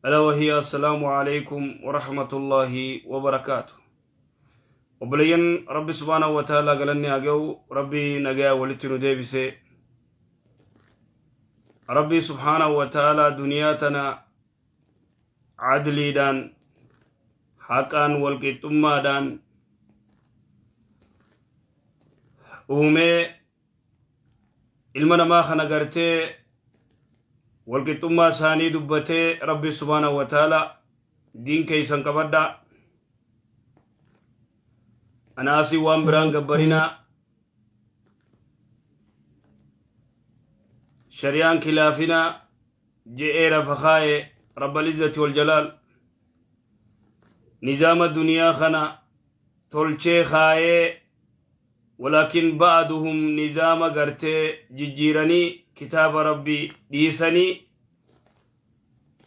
ألا وهي السلام عليكم ورحمة الله وبركاته. Obboleeyyan, Rabbi subhaanahu wa ta'aalaa galanni haa ga'u. Rabbi nagaa walitti nu deebise. Rabbi subhaanahu wa ta'aalaa duniyaa tana adliidhaan, haqaan, walqixxummaadhaan uumee ilma namaa kana gartee walqixxummaa isaanii dubbatee, Rabbi subhaanahu wa ta'aalaa diin keeysan qabadhaa, ana asii waan biraan gabbarinaa, shari'aan kilaafinaa je'ee lafa kaaye. Rabbal izzati wal jalaal nizaama duniyaa kana tolchee kaayee, walaakin ba'aduhum nizaama gartee jijjiiranii, kitaaba Rabbii dhiisanii,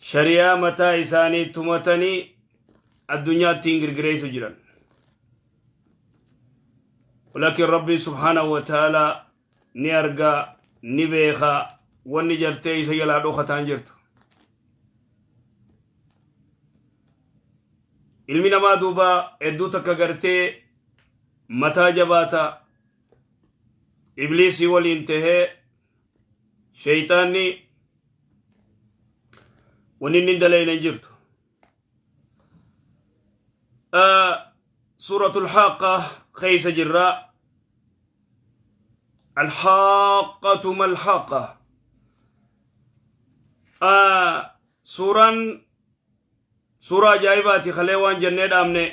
shari'aa mataa isaanii tumatanii addunyaa ittiin girgireessu jiran. Walaakin Rabbiin subhaanahu wa ta'aalaa ni argaa, ni beekaa, wanni jartee isa jalaa dhokataan jirtu. Ilmi namaa duuba hedduu takka gartee mataa jabaata, ibliisii waliin tahee sheeyxaanni wanni inni hin dalayne hin jirtu. Suuratul Haaqa keessa jirra. Alhaaqatu malhaaqa. Suuraan suuraa ajaa'ibaati. Kalee waan jennee dhaamne,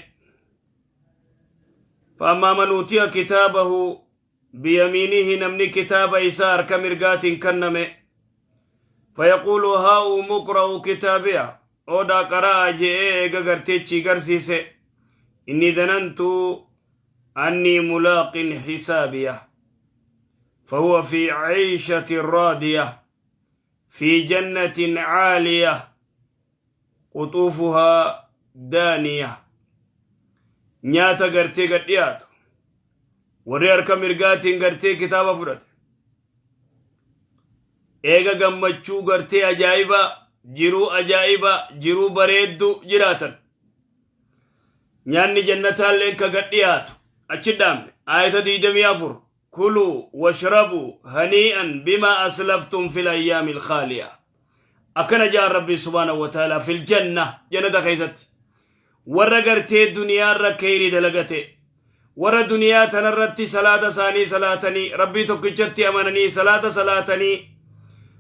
فأما من أوتي كتابه بيمينه, namni kitaaba isaa harka mirgaatiin kenname, فيقول هاؤم اقرءوا كتابيه, odaa qara'a je'ee eega garteechii garsiise, إني ظننت أني ملاق حسابيه فهو في عيشة راضية في جنة عالية قطوفها دانية. Nyaata gartee gad dhiyaatu, warri harka mirgaatiin gartee kitaaba fudhate, eega gammachuu gartee ajaa'ibaa, jiruu ajaa'ibaa, jiruu bareedduu jiraatan, nyaanni jannataalleen ka gad dhiyaatu achi dhaamne. Aayata 24: كلوا واشربوا هنيئا بما أسلفتم في الأيام الخالية. Akkana jaan Rabbii subhaanahu wa ta'ala في الجنة, jannata keessatti warra gartee duniyaarra keeyrii dalagate, warra duniyaa tanarratti salaata isaanii salaatanii, Rabbii tokkichatti amananii, salaata salaatanii,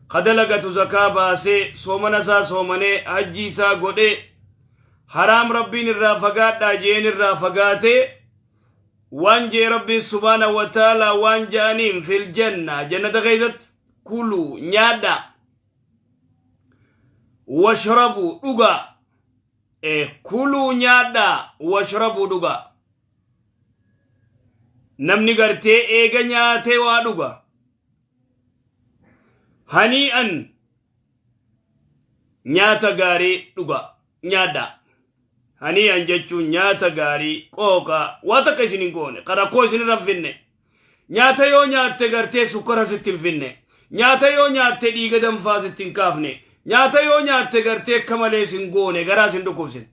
ka dalagatu zakaa baasee, soomana isaa soomanee, hajji isaa godhee, haraam Rabbiin irraa fagaadhaa jeen irraa fagaatee, waan jee Rabbiin subhaanahu wa ta'ala waan ja'aniin في الجنة, jannata keessatti, كلوا nyaadhaa, واشربوا dhugaa. كلوا nyaadhaa, واشربوا dhugaa. Namni gartee eega nyaatee waa dhuga. هنيئا, nyaata gaarii dhuga, nyaadhaa. هنيئا jechuun nyaata gaarii qooqa waa takka isin hin goone, qarakkoo isin irra finne. Nyaata yoo nyaatte gartee sukkara sitti hin finne, nyaata yoo nyaatte dhiiga danfaa sitti hin kaafne, nyaata yoo nyaatte gartee akka malee isin goone, garaa isin dhukkubsine.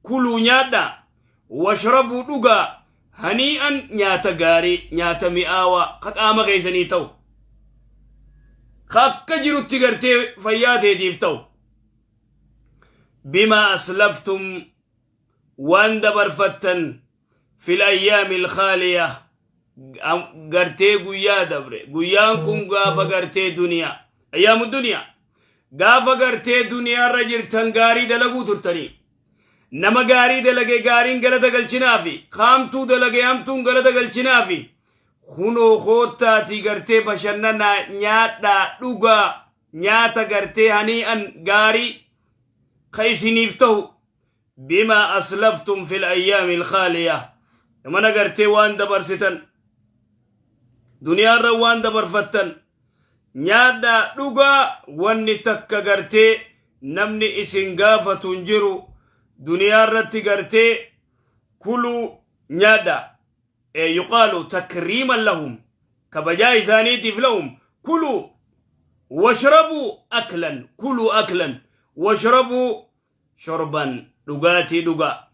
كلوا nyaadhaa, واشربوا dhugaa, هنيئا nyaata gaarii, nyaata mi'aawaa ka qaama keessanii ta'u, ka akka jirutti gartee fayyaa teetiif ta'u. بما أسلفتم, waan dabarfattan, في الأيام الخالية, gartee guyyaa dabre. Guyyaan kun gaafa gartee duniyaa, أيام الدنيا, gaafa gartee duniyaarra jirtan gaarii dalaguu turtanii. Nama gaarii dalage gaariin galata galchinaafi, haamtuu dalage hamtuun galata galchinaafi. Kunoo koottaatii gartee bashannanaa, nyaadhaa, dhugaa, nyaata gartee هنيئا gaarii ka isiniif ta'u. بما أسلفتم في الأيام الخالية, mana gartee waan dabarsitan, duniyaarra waan dabarfattan, nyaadhaa, dhugaa, wanni takka gartee namni isin gaafatu hin jiru duniyaarratti. Gartee كلوا nyaadhaa, يقال تكريما لهم, kabajaa isaaniitiif, لهم كلوا واشربوا أكلا, كلوا أكلا واشربوا. Shorban dhugaatii dhugaa.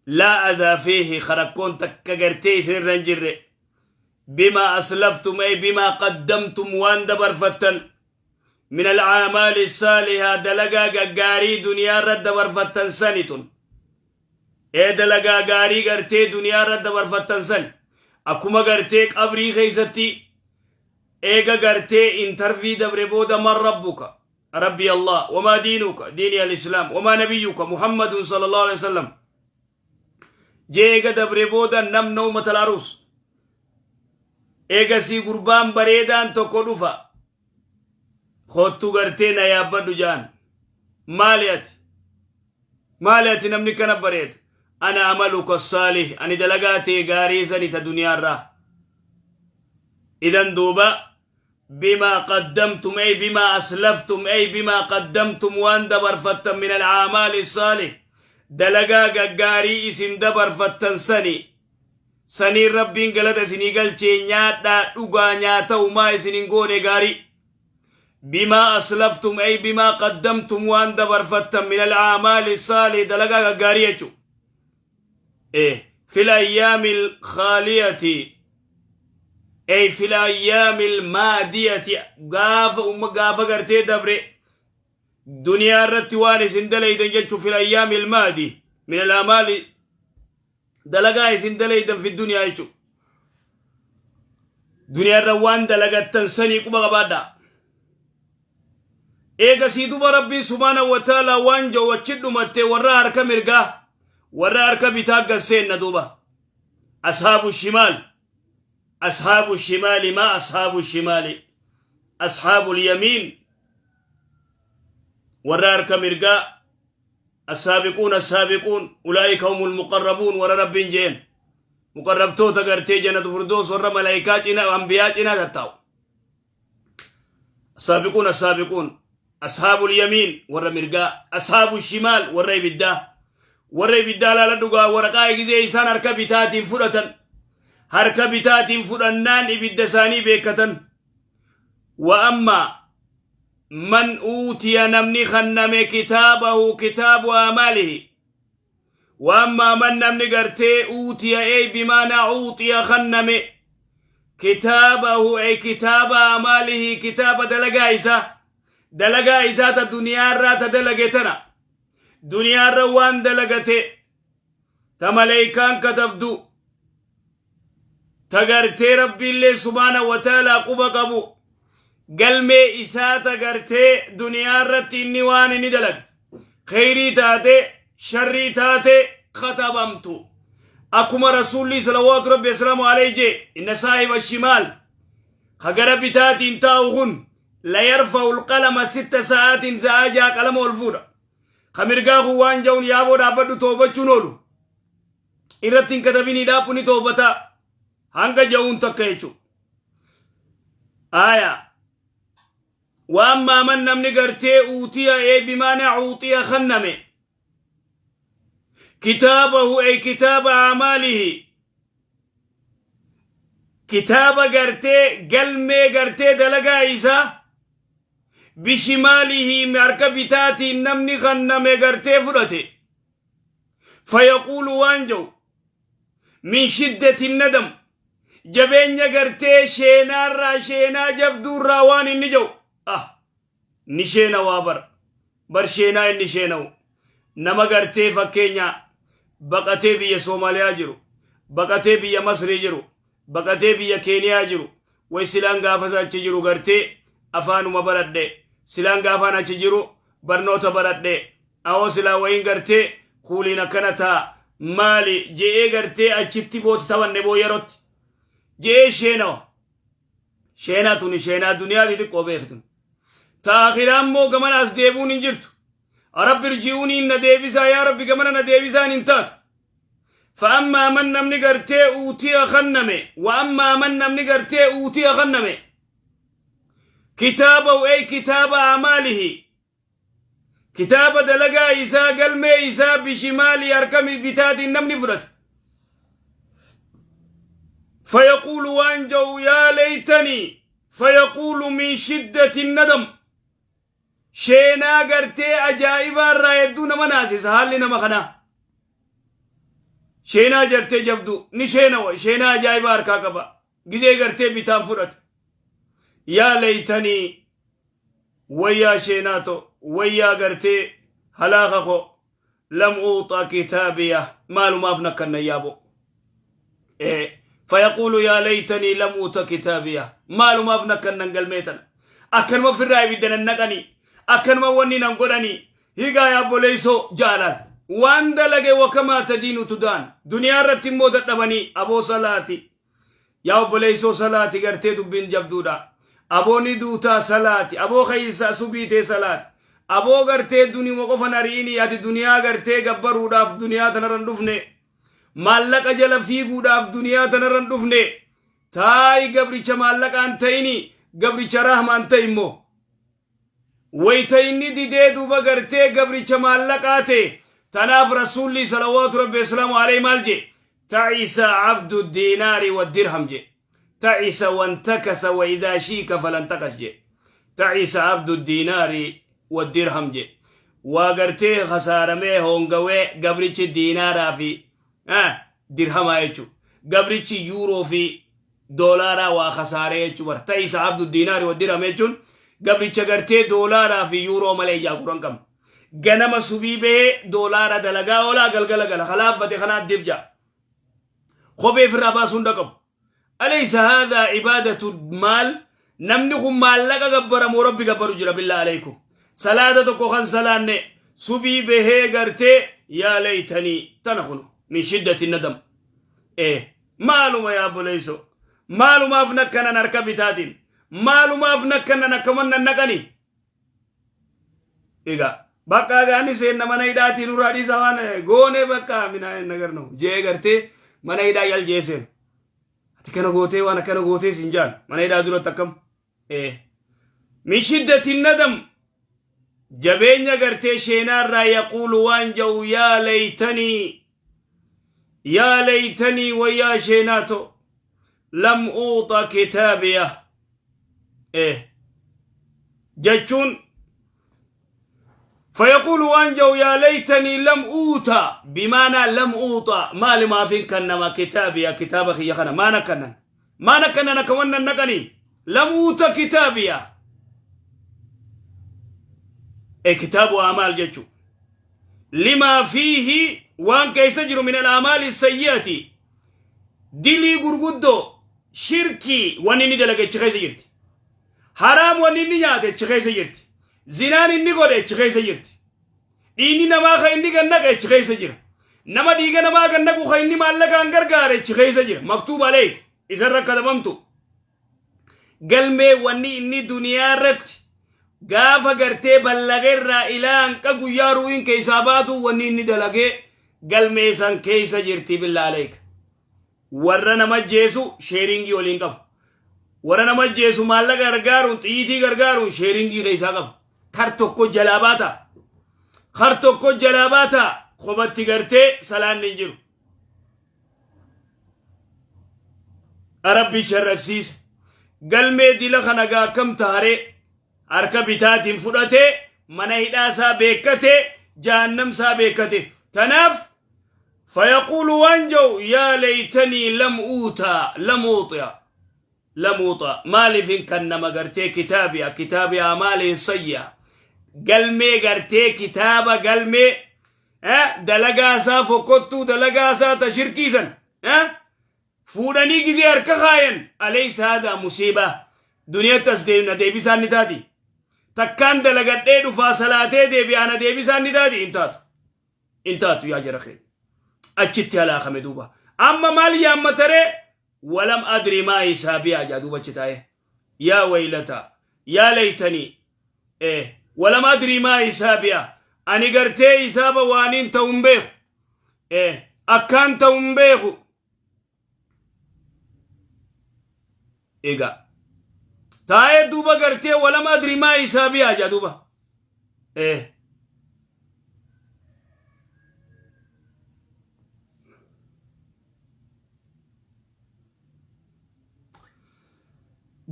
Laa adhaa fiihi ka rakkoon takka gartee isinirra hin jirre. Bimaa aslaftum ay bimaa qaddamtum waan dabarfattan. Min al'aamaali saalihaa dalagaa gaggaarii duniyaa irra dabarfattan sani tun. Ee dalagaa gaarii gartee duniyaa irra dabarfattan sani. Akkuma gartee qabrii keessatti eega gartee intarvii dabre booda man rabbuka rabbi Allah wamaa diinuka diini al-islaam wamaa nabiyyuka Muhammadun sallallahu alaihi wasallam jee eega dabre booda namna ummata al-aruus eegasii gurbaan bareedaan tokko dhufa kottu gartee na yaabbadhu jaan maali ati maali ati namni kana bareedu ana amaluka saalih ani dalagaa tee gaarii sani ta duniyaarraa idan duuba bimaa qaddamtum ay bimaa aslaftum ay bimaa qaddamtum waan dabarfattan min al'aamaali saalih dalagaa gaggaarii isin dabarfattan sani saniin rabbiin galata isinii galchee nyaadhaa dhugaa nyaata'umaa isin hin goone gaarii bimaa aslaftum ay bimaa qaddamtum waan dabarfattan min al'aamaali saalih dalagaa gaggaarii jechuu fil ayyaami alkhaaliyati ay fil ayyaami almaadiyati gaafa umma gaafa gartee dabre duniyaa irratti waan isin dalaydan jechuu fil ayyaami almaadi min al'amaali dalagaa isin dalaydan fi duniyaa jechuu duniyaa irra waan dalagattan sanii quba qabaadhaa eegasii duba rabbiin subhaanahu wa ta'aalaa waan jiru achi dhumatte warra harka mirgaa warra harka bitaa gasseenna duuba ashaabu shimaal ashaabu shimaali maa ashaabu shimaali ashaabu yamiin warra harka mirgaa assaabiquun assaabiquun ulaa'ika humul muqarrabuun warra rabbiin jeen muqarrabtoota gartee jannatu firdoos warra malaayikaa cina ambiyaa cinaa tattaa'u assaabiquun assaabiquun ashaabul yamiin warra mirgaa ashaabu shimaal warra ibiddaa warra ibiddaa laala dhugaa waraqaa gizee isaan harka bitaatiin fudhatan harka bitaatiin fudhannaan ibidda isaanii beekatan wa amma man uutiya namni kanname kitaabahu kitaabu amaalihi wa ammaa man namni gartee uutiya ey bimaanaa uuxiya kanname kitaabahu ey kitaaba amaalihi kitaaba dalagaa isaa dalagaa isaa ta duniyaarraa ta dalage tana duniyaarra waan dalagate ta maleeykaan katabdu ta gartee rabbiillee subhaana wa ta'aalaa quba qabu galmee isaa ta gartee duniyaa irratti inni waan inni dalage kheyrii taate sharrii taate katabamtu akkuma rasuulli salawaatu rabbi asalaamu alayhi jee inna saahiba shimaal ka gara bitaatiin taa'u kun la yarfa'u alqalama sitta sa'aatiin sa'aa ja'a qalama ol fuudha ka mirgaa kun waan ja'uun yaaboo dhaabbadhu toobachuun oolu irratti hin katabinii dhaabbu ni toobata hanga ja'uun takka jechuudha. Aya waan maaman namni gartee uutiya ee bimaana uuxiya kanname kitaabahu ay kitaaba amaalihi kitaaba gartee galmee gartee dalagaa isaa bishimaalihi harka bitaatiin namni kanname gartee fudhate fayaquulu waan jedhu min shiddati nadam jabeenya gartee sheenaarraa sheenaa jabduurraa waan inni jedhu ah ni sheenawaa bar bar sheenaa inni sheenawu nama gartee fakkeenya baqatee biyya Soomaaliyaa jiru baqatee biyya Masrii jiru baqatee biyya Keeniyaa jiru way silaan gaafas achi jiru gartee afaanuma baradhe silaan gaafaan achi jiru barnoota baradhe awoo silaa wayin gartee kuuliin akkana taa maali je'ee gartee achitti booti taphanne boo yerootti je'ee sheenawa sheenaa tuni sheenaa duniyaa xixiqqoo beektun ta akhiraa immoo gamana as deebi'uun hin jirtu rabbi irji'uuniin na deebisaa yaa rabbi gamana na deebisaan hin taatu فأما من نمني قرتي أوتي خنمي وأما من نمني قرتي أوتي خنمي كتابه أي كتاب أعماله كتاب دلقا إسا قلمي إسا بشمالي أركمي بتاتي نمني فرت فيقول وانجو يا ليتني فيقول من شدة الندم شينا قرتي أجائبا را يدو nama naasisa haalli nama kanaa. Sheenaa jartee jabdu ni sheenawa sheenaa ajaa'ibaa harkaa qaba. Gizee gartee bitaan fudhate. Yaa leeytanii wayyaa sheenaa to wayyaa gartee halaaka ko lam uuxaa kitaabiya maalumaaf nakkanna yaabo. Fayaquulu yaa leeytanii lam uuta kitaabiya maalumaaf nakkannan galmee tana. Akkanuma ofirraa ibidda nan naqanii akkanuma wanni nan godhanii higaa yaa obboleessoo jaalaan waan dalage wakamaa tadiinu tudaan duniyaa irratti immoo dadhabanii aboo salaati yaa obboleessoo salaati gartee dubbiin jabduudha aboo ni duutaa salaati aboo keessa subiitee salaati aboo gartee duniyuma qofan ari'inii ati duniyaa gartee gabbaruudhaaf duniyaa tanarra hin dhufne maallaqa jala fiiguudhaaf duniyaa tanarra hin dhufne taa'i gabricha maallaqaan ta'ini gabricha rahmaan ta'i immoo wayta inni didee duuba gartee gabricha maallaqaa ta'e tanaaf rasuulli salawaatu rabbi wasalaamu alayhi maal jee ta'isa abdu diinaari wa dirham jee ta'isa wantakasa wa idaa shiika falantakas jee ta'isa abdu diinaari wa dirham jee waa gartee khasaaramee hoongawee gabrichi diinaaraa fi dirhamaa jechuu gabrichi yuuroo fi doolaaraa waa khasaaree jechuu bar ta'isa abdu diinaari wa dirham jechuun gabricha gartee doolaaraa fi yuuroo malee ijaa quran qabna ganama subii bahee doolaara dalagaa oolaa galgala gala kalaaffate kanaa dibja kophee ofirraa baasuu hunda qabu alaysa haadhaa ibaadatu maal namni kun maallaqa gabbaramoo rabbi gabbaru jira billaa alaykum salaata tokko kan salaanne subii bahee gartee yaa laytanii tana kunu min shiddati nadam ee maaluma yaa obboleeyso maalumaaf nakkanan harka bitaatiin maalumaaf nakkanan akkaman nan naqani egaa bakka gaani seenna mana hidhaatii nurraa dhiisa waan goone bakka minaa nagar no jee gartee mana hidhaa yal jee seenu ati kana gootee waan akkana gootee sin jaan mana hidhaa duratti akkam ee min shiddati nadam jabeenya gartee sheenaarraa yaquulu waan ja'u yaa laytanii yaa laytanii wayyaa sheenaato lam uuxa kitaabiya ee jechuun فيقول وانجو يا ليتني لم أوتى بمعنى لم أوطى ما لما فين كنما كتابي يا كتابك يا خنا ما نكنن ما نكنن كونا نكني لم أوتى كتابي اي كتاب أعمال جتشو لما فيه وان كيس جرو من الأعمال السيئة dilii gurguddoo shirkii wanni inni dalage achi keessa jirti haraam wanni inni nyaate achi keessa jirti zinaan inni godhe achi keessa jirti dhiigni namaa kan inni gannaqe achi keessa jira nama dhiiga namaa gannaqu kan inni maallaqaan gargaare achi keessa jira maktuub alee isarra katabamtu galmee wanni inni duniyaa irratti gaafa gartee ballageerraa ilaa hanqa guyyaa ruuhin keessaa baatu wanni inni dalagee galmee san keessa jirti billaa aleeka warra nama jeesu sharing waliin qabu warra nama jeesu maallaqa gargaaruun xiyyiitii gargaaruun sharing keessaa qabu kar tokko jalaa baata kar tokko jalaa baata qobatti gartee salaanni hin jiru Rabbi sharraqsiisa galmee dila kana gaa akkam taharee harka bitaatiin fudhatee mana hidhaa isaa beekkate jahannam isaa beekkate tanaaf fayaquulu waan jedhu yaa leeytanii lam uutaa lam uuxiya lam uuxa maaliif hin kannama gartee kitaabiya kitaabiya maaliin sayya galmee gartee kitaaba galmee dalagaa isaa fokkottuu dalagaa isaa ta shirkiisan fuudhanii gizee harka kaayan alaysa haadaa musiibaa duniyatti as deemna deebisaan ni taati takkaan dalagadhee dhufaa salaatee deebi'aa na deebisaan ni taati hin taatu hin taatu yaa jara keenya achitti halaakame duuba amma maal yaammataree walam adri maa hisaabiyaa jaa duuba achi taa'ee yaa waylata yaa laytanii walam adri maa hisaabiyaa ani gartee hisaaba waaniin ta'u hin beeku akkaan ta'u hin beeku egaa taa'ee duuba gartee walam adri maa hisaabiyaa jaa duuba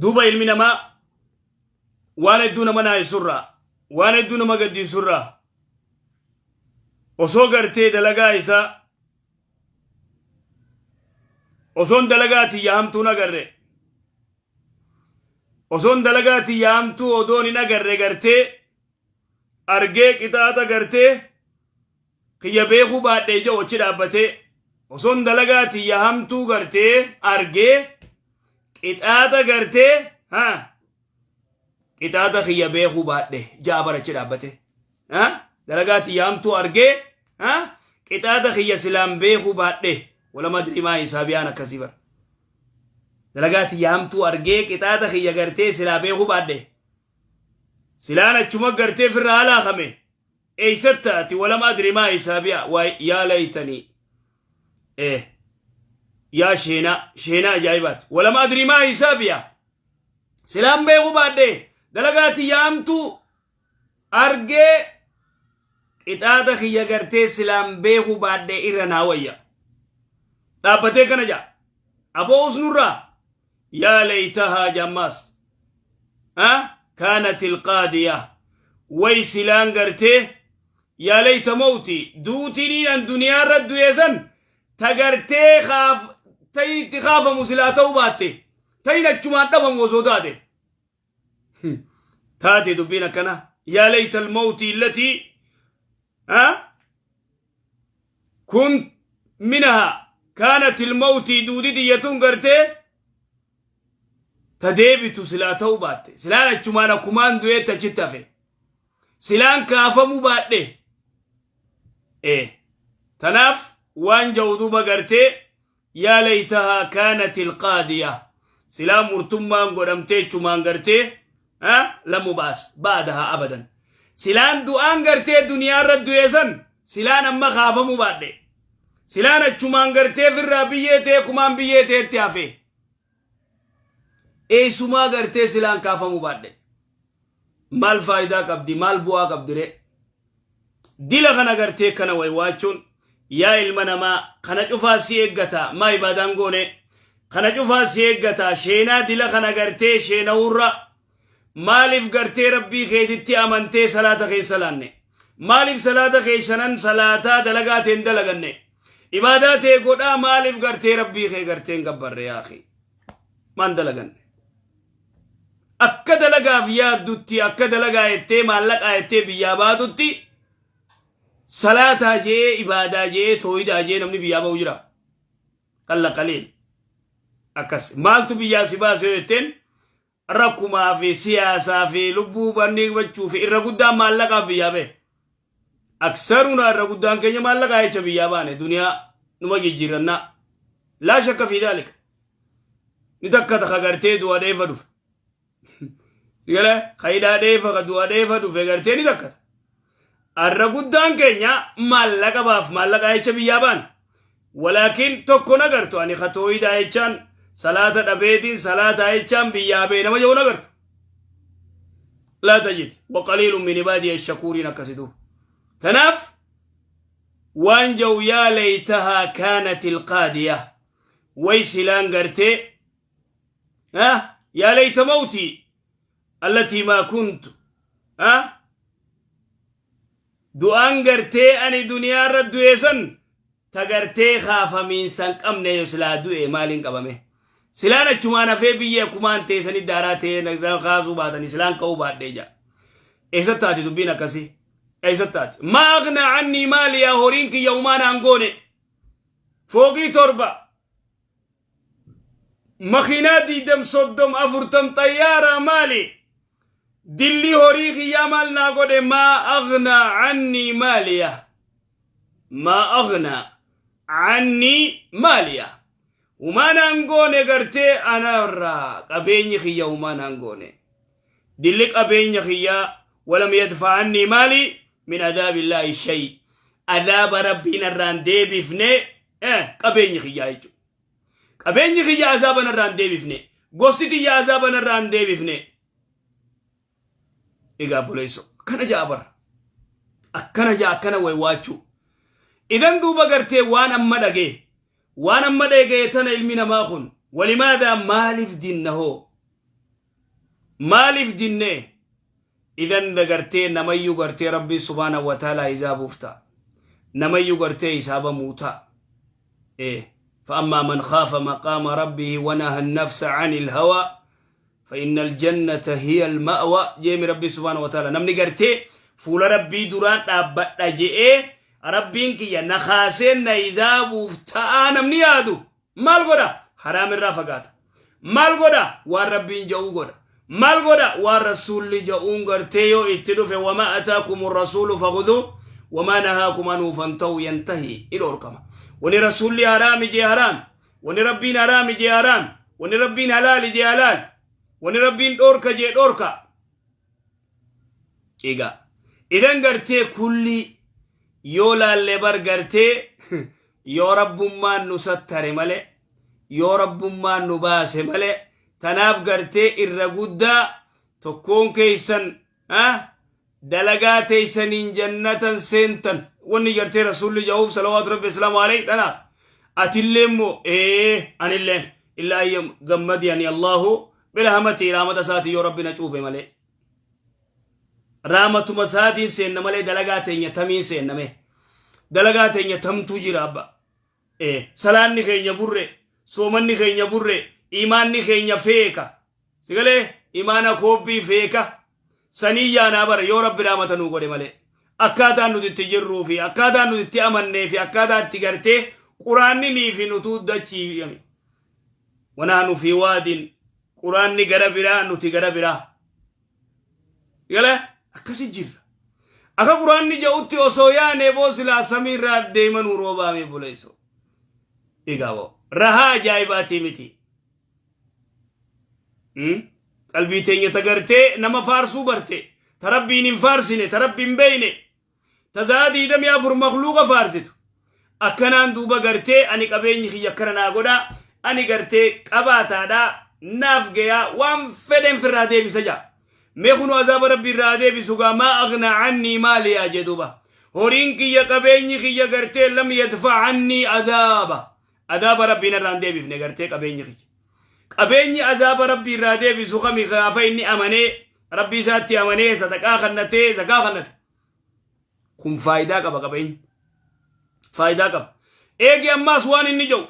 duuba ilmi namaa waan hedduu nama naayisurraa waan hedduu nama gaddiisurraa Osoo gartee dalagaa isaa osoon dalagaa tiyya hamtuun agarre, osoon dalagaa tiyya hamtuu odoon hin agarre gartee argee qixaaxa gartee kiyya beekuu baadhee ija achi dhaabbatee, osoon dalagaa tiyya hamtuu gartee argee qixaaxa gartee ha qixaaxa kiyya beekuu baadhe ja'a bara achi dhaabbate, ha dalagaa tiyya hamtuu argee ha qixaaxa kiyya silaan beekuu baadhe. Walama dirimaa hisaabiyaan akkasii bara dalagaa tiyya hamtuu argee qixaaxa kiyya gartee silaa beekuu baadhe, silaan achuma gartee firra halaakame eeysatti ati. Walama adrimaa hisaabiyaa. Waay yaa laytanii, yaa sheenaa, sheenaa ajaa'ibaati. Walama adrimaa hisaabiyaa, silaan beekuu baadhe dalagaa tiyya hamtuu argee qixaaxa kiyya gartee silaan beekuu baadhe irra naa wayya. Dhaabbatee kana jaa aboo usnurraa. Yaa laytahaa jammaas kaanat ilqaadiya, way silaan gartee yaa layta mawti, duutiniin an duniyaa irra du'e san ta gartee kaaf tayin itti kaafamu silaa ta'uu baatte, tayin achumaan dhabamu osoo taate taate dubbiin akkana. Yaa layta almawti allatii kun minaha kaanat ilmawti, duudi diyyatuun gartee ta deebitu silaa ta'uu baatte, silaan achumaan akkumaan du'eetti achitti hafe, silaan kaafamuu baadhe. Tanaaf waan ja'u duuba gartee yaa laytahaa kaanat ilqaadiya, silaa murtummaan godhamtee achumaan gartee lamu baas baadahaa abadan, silaan du'aan gartee duniyaa irra du'e san silaan amma kaafamuu baadhe, silaan achumaan gartee firraa biyyee ta'e kumaan biyyee ta'etti hafe, eessumaa gartee silaan kaafamuu baadhe. Maal faayidaa qabdi? Maal bu'aa qabdi ree dila kana gartee kana waywaachuun? Yaa ilma namaa, kana cufaa si eeggata. Maa ibaadaan goone? Kana cufaa si eeggata. Sheenaa dila kana gartee sheenawurra maaliif gartee Rabbii keetitti amantee salaata kee salaanne? Maaliif salaata kee shanan salaataa dalagaa teen dalaganne, ibaadaa tee godhaa? Maaliif gartee Rabbii kee garteen gabbarre? Yaaqi maan dalaganne? Akka dalagaaf yaaddutti, akka dalagaa jettee, maallaqaa jettee biyyaa baatutti, salaataa jee, ibaadaa jee, tooyidaa jee namni biyyaa ba'u jira. Qalla qaliil akkas. Maaltu biyyaa si baase yoo jetteen, rakkumaa fi siyaasaa fi lubbuu banni gochuu fi irra guddaan maallaqaaf biyyaa ba'e. Aksaruna irra guddaan keenya maallaqaa jecha biyyaa baane. Duniyaa numa jijjiirannaa, laa shakka fi daalika. Ni takka taka gartee du'a dheefa dhufe. Sigala kayidaa dheefa ka du'a dheefa dhufe gartee ni takkata. Arra guddaan keenya maallaqa baaf, maallaqa jecha biyyaa baane. Walaakin tokko nagartu ani ka tooyidaa jechaan, salaata dhabeetiin salaataa jechaan biyyaa bee nama jedhu nagartu. Laa tajid waqaliilun min ibaadiya shakuuriin akkasitu. Tanaaf waan jau yaa laytahaa kaanat ilqaadiya, way silaan gartee yaa layta mawtii allatii maa kuntu, du'aan gartee ani duniyaa irra du'e san ta gartee kaafamiinsa hin qabne yoo silaa du'e maaliin qabame? Silaan achumaan hafee biyya akkumaan teessanii daaraa ta'ee kaasuu baatanii silaan ka'uu baadhee jaa. Eessatti taati dubbiin akkasii? Eessatti taati? Maa aghnaa annii maaliyaa, horiin kiyya humaa naan goone. Fooqii 7, makiinaa 20, 30, 40, xayyaaraa maali? Dilli horii kiyyaa maal naa godhe? Maa aghnaa annii maaliya, maa aghnaa annii maaliya, humaa naan goone gartee anarraa qabeenyi kiyya, humaa naan goone dilli qabeenya kiyyaa. Walam yadfa annii maali min adaabillaahi shay, adaaba Rabbiin irraan deebifne qabeenyi kiyyaa jechuudha. Qabeenyi kiyya azaaba narraan deebifne, gosti tiyya azaaba narraan deebifne. Egaa obboleessoo, kana ja'a bara akkana ja'a, akkana waywaachuu. Idan duuba gartee waan amma dhagee, waan amma dhagee tana ilmi namaa kun walimaadaa maaliif dinna hoo? Maaliif dinne? Idan gartee namayyuu gartee Rabbii subhaanahu wa ta'aalaa izaa buufta. Namayyuu gartee hisaabamuu ta'a. فأما من خاف مقام ربه ونهى النفس عن الهوى فإن الجنة هي المأوى jeemi Rabbi سبحانه وتعالى. Namni gartee fuula Rabbii duraan dhaabbadha je'ee, Rabbiin kiyya na kaasee na hizaabuuf ta'aa namni yaadu maal godha? Haraam irraa fagaata. Maal godha? Waan Rabbiin ja'uu godha. Maal godha? Waan Rasuulli ja'uun gartee yoo itti dhufe, وما آتاكم الرسول فخذوه وما نهاكم عنه فانتهوا, ينتهي in dhorkama. Wani Rasuulli haraami jee haraam, wani Rabbiin haraami jee haraam, wani Rabbiin halaali jee halaal, wani Rabbiin dhorka jee dhorka. Egaa idan gartee kulli yoo laalle bar gartee yoo Rabbummaan nu sattare malee, yoo Rabbummaan nu baase malee. Tanaaf gartee irra guddaa tokkoon keeysan dalagaa teeysaniin jannatan seentan. Wanni gartee Rasuulli ja'uuf صلوات ربي وسلامه عليه. Tanaaf atillee immoo anilleen إلا أن يتغمدني الله برحمته, rahmata isaatii yoo Rabbi na cuube malee, raamatuma isaatiin seenna malee dalagaa teenya tamiin seenname? Dalagaa teenya tamtuu jira abba? Salaanni keenya burre, soomanni keenya burre, imaanni keenya feeka sigalee imaana koobbii feeka sanii yaanaa bara yoo Rabbi raamata nuu godhe malee. Akkaataan nuti itti jirruu fi akkaataan nuti itti amannee fi akkaataa itti gartee Quraanni nii fi nutuu dachii ونحن في واد, Quraanni gara biraa, nuti gara biraa galee akkasi jirra. Akka Quraanni ja'utti osoo yaane boo silaa samiirraa deemanuu roobaame buleesso. Egaa boo rahaa ajaa'ibaatii miti. Qalbii teenya tagartee nama faarsuu barte, ta Rabbiin hin faarsine, ta Rabbiin hin beeyne, ta za'a 24 makluuqa faarsitu akkanaan duuba gartee ani qabeenyi kiyya akkana naa godha, ani gartee qabaataadha, naaf gayaa, waan fedhen firraa deebisa jaa. Mee kunu azaaba Rabbi irraa deebisu gaa. ما أغنى عني ماليه jedhuba. Horiin kiyya, qabeenyi kiyya gartee لم يدفع عني عذابه, adaaba Rabbiin irraan deebifne. Gartee qabeenyi kiyya, qabeenyi azaaba Rabbi irraa deebisu kami? Gaafa inni amanee, Rabbi isaatti amanee, sadaqaa kannatee, zakaa kannate, kun faayidaa qaba. Qabeenyi faayidaa qaba. Eegi ammaas waan inni jedhu,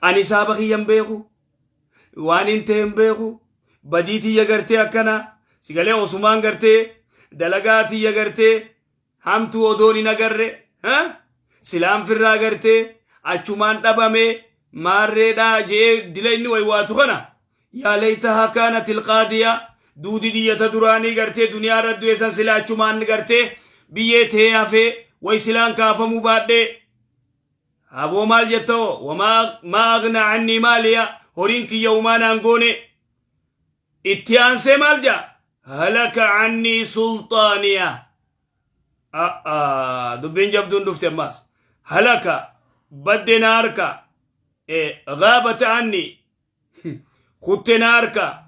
ani saaba kiyyan beeku, waan hin ta'e hin beeku, badii tiyya gartee akkana sigalee osumaan gartee dalagaa tiyya gartee hamtuu odoon hin agarre silaan firraa gartee achumaan dhabame maarreedhaa jee dila inni waywaatu kana. يا ليتها كانت القاضية, duudi diyyata duraanii gartee duniyaa irra du'e san sila achumaan gartee biyyee tee hafee way silaan kaafamuu baadhee. Aboo maal jettoo? وما ما أغنى عني ماليه, horiin kiyya umaanaan goone. Itti aansee maal jaa? هلك عني سلطانيه. Dubbiin jabduun dhufte ammaas. هلك badde na harka, غابت عني kutte na harka.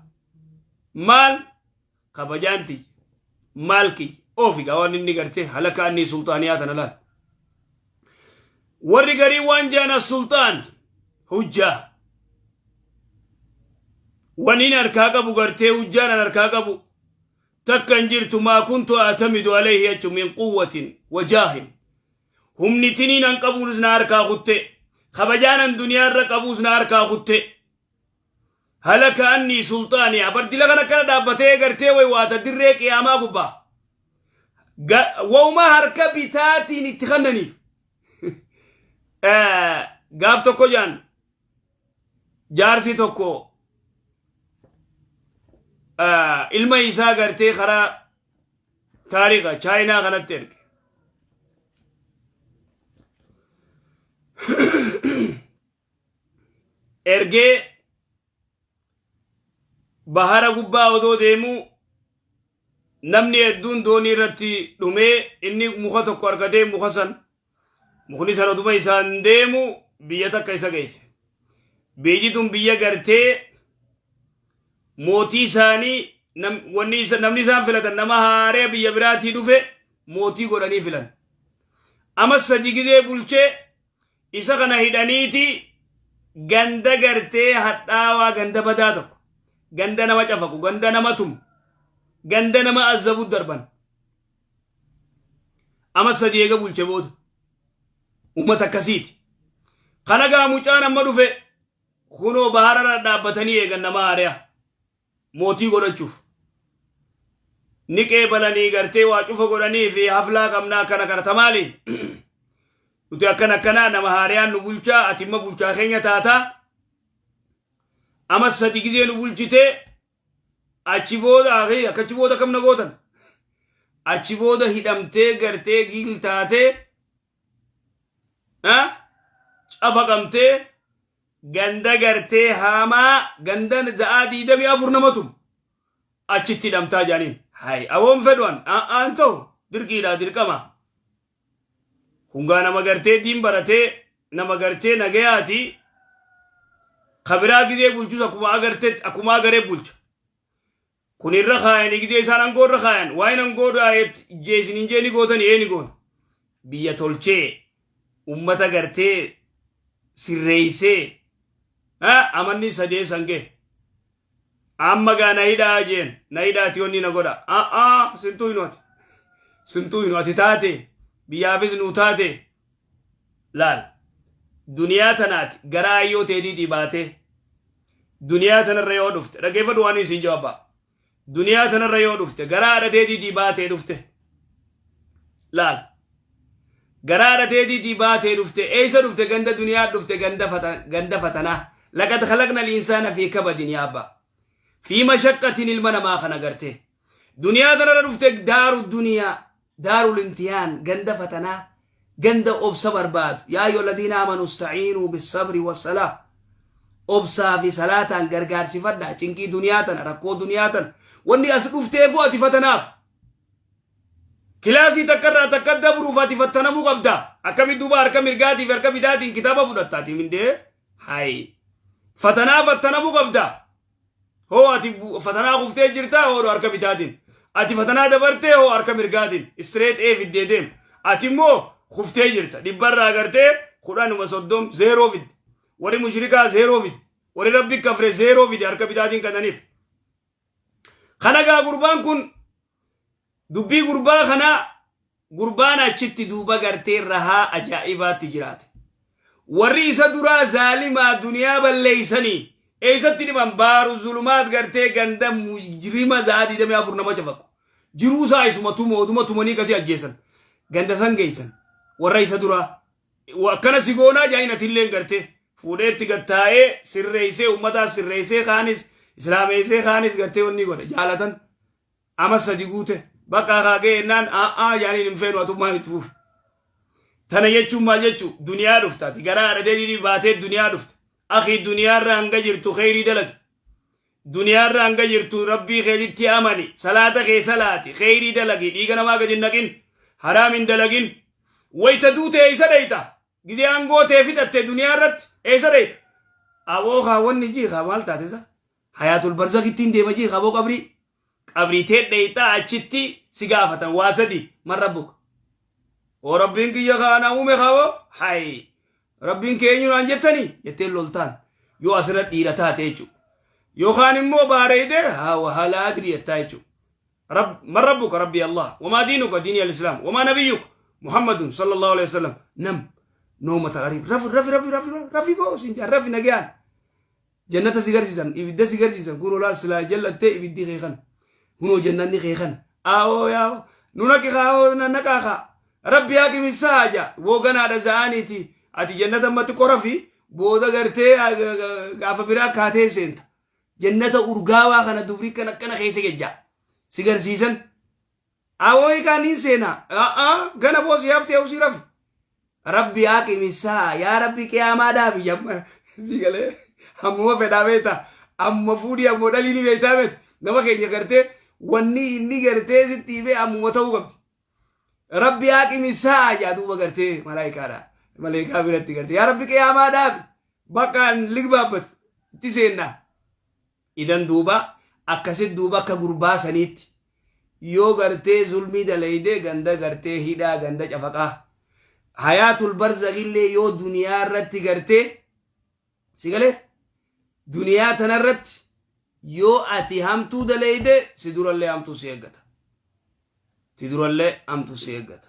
Maal kabajaanti, maal kiyya oofi gaa waan inni gartee هلك عني سلطانيه tana laal. Warri garii waan jaana سلطان hujjaa, waniin harkaa qabu gartee hujjaan harkaa qabu takka hin jirtu. ما كنت أعتمد عليه jechu من قوة وجاه, humnitiniin an qabuus na harkaa kutte, kabajaanan duniyaa irra qabuus na harkaa kutte. هلك عني سلطانيه. Bardila kana akkana dhaabbatee gartee way waata dirree qiyaamaa gubbaa wauma harka bitaatiin itti kannaniif. Gaaf tokko jaan jaarsi tokko ilma isaa gartee karaa taariika Chaayinaa kanatti erge. Ergee bahara gubbaa odoo deemuu namni hedduun doonii irratti dhumee, inni muka tokko argatee, muka san, mukni san oduma isaan deemu biyya takka isa geesse. Biyyi tun biyya gartee mootii isaanii wanni namni isaan filatan nama haaree biyya biraatii dhufe mootii godhanii filan. Ama 3 gizee bulchee isa kana hidhaniiti ganda gartee hadhaawaa, ganda badaa tokko, ganda nama cafaqu, ganda nama tumu, ganda nama azzabu darban. Ama 3 eega bulche booda. Uummata akkasiiti. Kana gaa mucaan amma dhufe kunoo bahararra dhaabbatanii eegan nama haariyaa. Mootii godhachuuf. Ni qeebalanii gartee waa cufa godhanii fi haflaa qabnaa akkana kana tamaali. Nuti akkana akkanaa nama haariyaan nu bulchaa, ati imma bulchaa keenya taataa. Ama 3 gizee nu bulchitee achi booda akhi akkachi booda kam na gootan. Achi booda hidhamtee gartee giil taatee cafaqamtee ganda gartee haamaa ganda za'aa 24 nama tumu achitti hidhamtaa jedhaniin. Hay aboon fedhuan aan ta'u dirqiidha, dirqama. Kungaa nama gartee diin baratee, nama gartee nagayaati. Kabiraa gizee bulchus akkuma agarte akkuma agaree bulcha. Kun irra kaayanii gizee isaan aangoo irra kaayan waa'een aangoo jeesin hin jeeni gootanii eeni goona. Biyya tolchee ummata gartee sirreessee amanni sadee san gahe. Amma gaa na hidhaa jeen, na hidhaati wanni na godha. A'aa, sintuu hinu ati. Sintuu hinu ati taate, biyyaafis nuu taate. Laal, duniyaa tanaati garaa ayyoo teetiitii baatee duniyaa tanarra yoo dhufte, dhaggeeffadhu waan isin jawaabaa. Duniyaa tanarra yoo dhufte, garaa haadha teetiitii baatee dhufte. Laal, garaa haadha teetiitii baatee dhufte, eessa dhufte? Ganda duniyaa dhufte, ganda fatanaa. Laqad khalaqna al-insaana fi kabadin yaa abbaa. Fi mashaqqatin ilma namaa kana gartee. Duniyaa tanarra dhufte, daaru duniyaa, daarul imtiyaan, ganda fatanaa, ganda obsa barbaadu. Yaa ayyuha alladhiina amanu ista'iinuu bissabri wassalaa. Obsaa fi salaataan gargaarsifadha cinqii duniyaa tana, rakkoo duniyaa tana. Wanni as dhufteefu ati fatanaaf. Kilaasii takka irraa takka dabruuf ati fattanamuu qabda. Akkamitti duuba harka mirgaatii fi harka bitaatiin kitaaba fudhatta ati mindee? Hayi. Fatanaa fattanamuu qabda. Hoo ati fatanaa kuftee jirtaa, hoo harka bitaatiin. Ati fatanaa dabartee, hoo harka mirgaatiin. Straight A fiddee deem. Ati immoo kuftee jirta. Dhibbarraa gartee 10 30 zero fidde. Warri mushrikaa zero fide. Warri rabbi kafre zero fide harka bitaatiin kananiif. Kana gaa gurbaan kun dubbii gurbaa kanaa, gurbaan achitti duuba gartee rahaa ajaa'ibaatti jiraate. Warri isa duraa zaalimaa duniyaa balleeysanii eessatti dhiban? Baaru zulumaat, gartee ganda mujrima za'aa 24 nama cafaqu. Jiruu isaa isuma tumu, oduma tumanii kasii ajjeesan. Ganda san geessan warra isa duraa. Akkana si goonaa jaayin, atilleen gartee fuudheetti gattaa'ee sirreessee, ummataas sirreessee, kaanis islaameessee, kaanis gartee wanni godhe jaalatan. Ama 3 guute bakka kaagee ennaan a'aa jaaniin, hin feenu, atummaan itti fufi. Tana jechuun maal jechuu? Duniyaa dhufta ati garaa haadha deebii baatee duniyaa dhufte. Akii, duniyaarra hanga jirtu kheyrii dalagi. Duniyaarra hanga jirtu rabbii keetitti amani, salaata kee salaati, kheyrii dalagi, dhiiga namaa gadi hin naqin, haraam hin dalagin. Wayita duute eessa dheeyta? Gizee aangoo tee fixatte duniyaa irratti eessa dheeyta? Aboo kaa wanni jii kaa maal taate isa? Hayaatul barzak ittiin deema jii aboo, qabrii. Qabrii tee dheeytaa, achitti si gaafatan waa sadi: man rabbuka? Oo rabbiin kiyya kaana uume kaaboo hay rabbiin keenyu naan jettanii jettee loltaan yoo asirra dhiira taate jechuudha. Yookaan immoo baareeyde haa wahala adrii jettaa jechuudha. رب من ربك؟ ربي الله. وما دينك؟ ديني الإسلام. وما نبيك؟ محمد صلى الله عليه وسلم. نم نومة غريب، رفي رفي رفي رفي رفي بو سنجا رفي نجان jannata si garsiisan, ibidda si garsiisan. Kunoo laa silaa jallattee ibiddi keekan, kunoo jannanni keekan. Aawoo yaa nunaqi kaawoo naqaa kaa rabbi haakimi saaja wooganaadha za'aaniiti. Ati jannata ammatti qorafi booda gartee gaafa biraa kaatee seenta jannata urgaawaa kana dubrii kan akkana keessa gejja si garsiisan. Awoo hiikaa niin seenaa gana boo si haftee usii rafi rabbi haakimi saa yaa rabbi qiyaamaa dhaabi jamma si galee ammuma fedhaa beektaa, amma fuudhii ammoo dhalii ni beektaa beekta. Nama keenya gartee wanni inni gartee sitti himee ammuma ta'uu qabdi. Rabbi haakimi saa jaa duuba gartee malaayikaadha. Malaayikaa biratti gartee yaa rabbi qiyaamaa dhaabi bakka ligbaabbat itti seennaa. Idan duuba akkasit duuba akka gurbaa saniitti yoo gartee zulmii dalaydee ganda gartee hidhaa, ganda cafaqaa, hayaatul barzakillee yoo duniyaa irratti gartee si galee duniyaa tanarratti yoo ati hamtuu dalayde si durallee hamtuu si eeggata. Si durallee hamtuu si eeggata.